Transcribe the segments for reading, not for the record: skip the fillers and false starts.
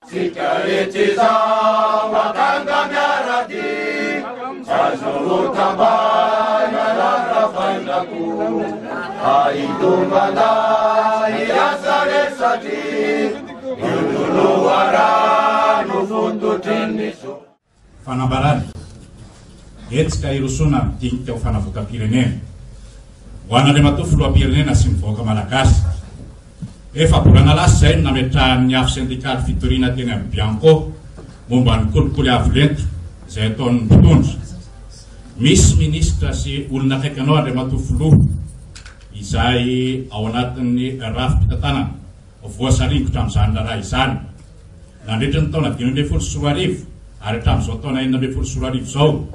Tsika rehetra izao akanga miaradia, azo hotambana rarafaina koa, ahitomana hiasa re satria io no loharano fototry ny zo. Fanambarana, Hetsika hirosoana amin'ny dinika ho fanavotam-pirenena. Ho an'Andriamatoa Filoham-pirenena sy ny vahoaka Malagasy. Efa-bolana lasa izay no nametrahan'ny afo sendikaly fitoriana teny amin'ny Bianco momba ny kolikoly avo lenta izay ataon'ny mpitondra. Misy minisitra sy olona akaiky anao Andriamatoa Filoha izay ao anatin'ny rafi-pitantanana voasaringotra amin'izany raharaha izany. Nandritra ny taona 2015 ary hatramin'izao taona 2016 izao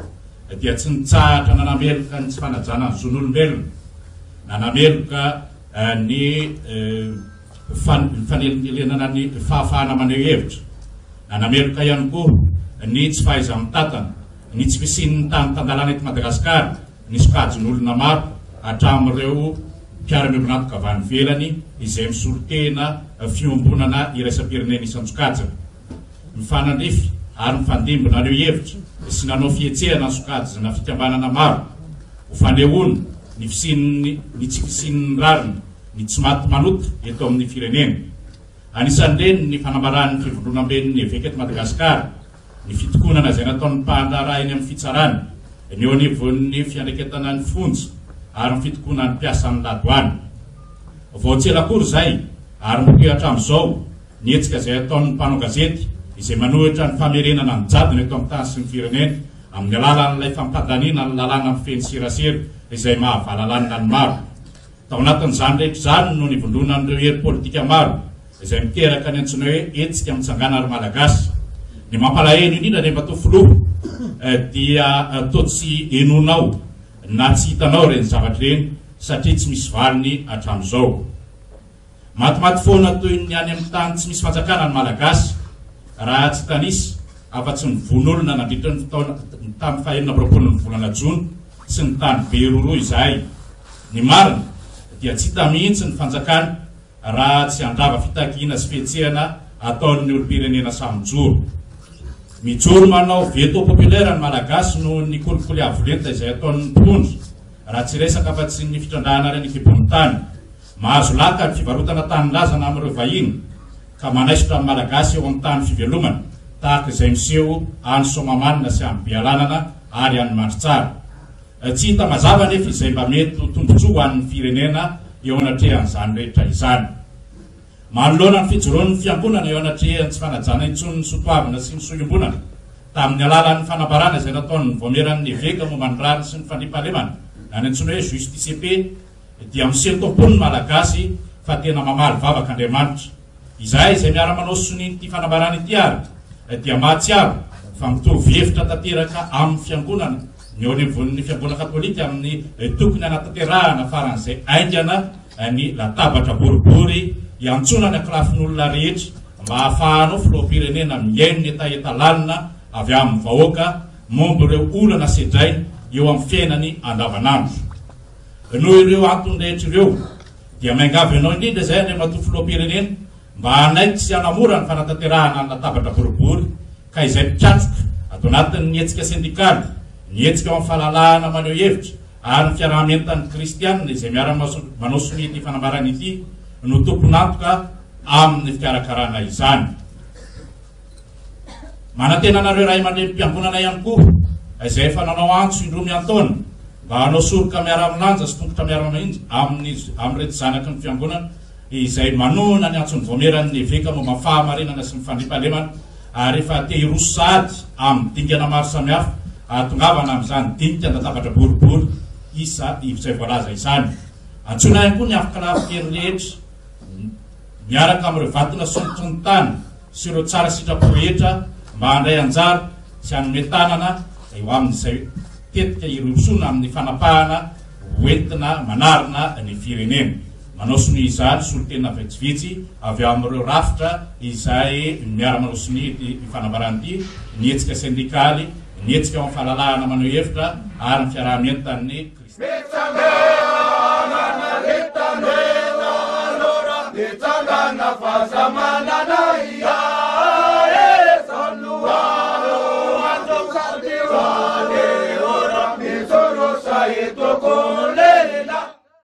dia tsy nitsahatra nanameloka ny tsy fanajana ny zon'olombelona, nanameloka ny fanelingelenana ny fahafahana maneho hevitra, nanameloka ihany koa ny tsy fahaiza-mitantana, ny tsy fisian'ny tany tan-dalàna eto Madagasikara, ny sokajin'olona maro hatramin'ireo mpiara-miombon'antoka avy any ivelany izay misolo tena fiombonana iraisam-pirenena isan-tsokajiny. Mifanandrify ary mifandimby naneho hevitra sy nanao fihetsehana ny sokajina fikambanana maro ho fanehoana ny fisian'ny ny tsy fisian'ny rariny, ny tsy maty manota eto amin'ny firenena. Anisan'ireny ny fanambaran'ny Fivondronamben'ny Eveka eto Madagasikara, ny fitokonana izay nataon'ny mpandraharaha eny amin'ny fitsarana, ny eo anivon'ny fiandraiketana ny fonja ary ny fitokonan'ny mpiasan'ny ladoany. Vao tsy ela akory izay ary mitohy hatramin'izao ny hetsika izay ataon'ny mpanao gazety izay manohitra ny famerenana ny jadona eto amin'ny tany sy ny firenena amin'ny alalan'ilay fampandaniana ny lalàna mifehy ny serasera izay mahavalalanina ny maro. Tao anatin'izany rehetra izany no nivondronan'ireo hery politika maro izay miteraka ny antsoina hoe hetsika mitsangana ry Malagasy. Ny mampalahelo indrindra Andriamatoa Filoha dia toa tsy henonao na tsy hitanao ireny zavatra ireny satria tsy misy valiny hatramin'izao. Matimaty foana toy ny any amin'ny tany tsy misy fanjakana ny Malagasy raha tsy hitanisa afa-tsy ny vono olona nandritra ny fotoana tamin'ny faha 26 ny volana jona sy ny tany Beroroha izahay. Ny marina dia tsy hita mihitsy ny fanjakana raha tsy handrava fitakiana sy fihetsehana ataon'ny olom-pirenena samy mijoro. Mijoro manao veto populaire ny Malagasy noho ny kolikoly avo lenta izay ataon'ny mpitondra raha tsy resaka afa-tsy ny fitrandrahana harena an-kibon'ny tany. Mahazo laka ny fivarotana tanindrazana amin'ireo vahiny ka manaisotra ny Malagasy eo amin'ny tany fivelomana tahaka izay miseho any Soamahamanina sy any Bealanana ary any Mandritsara. Tsy hita mazava anefa izay mba mety ho tombontsoa ho an'ny firenena eo anatrehan'izany rehetra izany. Manoloana ny fijoroan'ny fiangonana eo anatrehan'ny tsy fanajana intsony ny soatoavina sy ny soa iombonana, tamin'ny alalan'ny fanambarana izay nataon'ny Vaomieran'ny Eveka momba ny rariny sy ny fandriampahalemana na ny antsoina hoe Justice et Paix, dia miseho tompon'ny Malagasy fa tena mamaly vavaka Andriamanitra. Izahay izay miara-manao sonia ity fanambarana ity ary dia mahatsiaro fa mitovy hevitra tanteraka amin'ny Fiangonana ny eo anivon'ny Fiangonana Katolika amin'ny tokony hanatanterahana faran'izay haingana ny latabatra boribory hiantsoana ny ankilafin'olona rehetra mba hahafahanao Filoham-pirenena mihaino ny hetaheta lalina avy amin'ny vahoaka momba ireo olana sedrainy eo amin'ny fiainany andavanandro. Noho ireo antony rehetra ireo, dia miangavy anao indrindra izahay Andriamatoa Filoham-pirenena mba hanaiky sy hanamora ny fanatanterahana ny latabatra boribory ka izay mpikatroka ato anatin'ny hetsika sendikaly, ny hetsika ao amin'ny fahalalahana maneho hevitra ary ny fiaraha-mientan'ny kristianina izay miara-manao sonia ity fanambarana ity no tompon'antoka amin'ny fikarakarana izany. Manantena anareo ray aman-drenim-piangonana ihany koa, izay efa nanao antso indroa miantaona mba hanao soroka miara-milanja sy tongotra miara-mahitsy amin'ny amin'ireto zanaky ny fiangonana izay manohana ny antson'ny vaomieran'ny eveka momba ny fahamarinana sy ny fandriampahalemana ary efa te hiroso sahady amin'ny dingana maro samihafa hahatongavana amin'izany dinika an-databatra boribory isa izay voalaza izany. Antsoina ihany koa ny afokalafi-kery rehetra miaraka amin'ireo vatona sompitry ny tany sy ireo tsara sitrapo rehetra mba handray anjara sy hanome tanana eo amin'izay tetika hirosoana amin'ny fanapahana ho entina manarina ny firenena. Manao sonia izany solontena vitsivitsy avy amin'ireo rafitra izay miara-manao sonia ity fanambarana ity, ny hetsika sendikaly, ny hetsika ao amin'ny fahalalahana maneho hevitra ary ny fiaraha-mientan'ny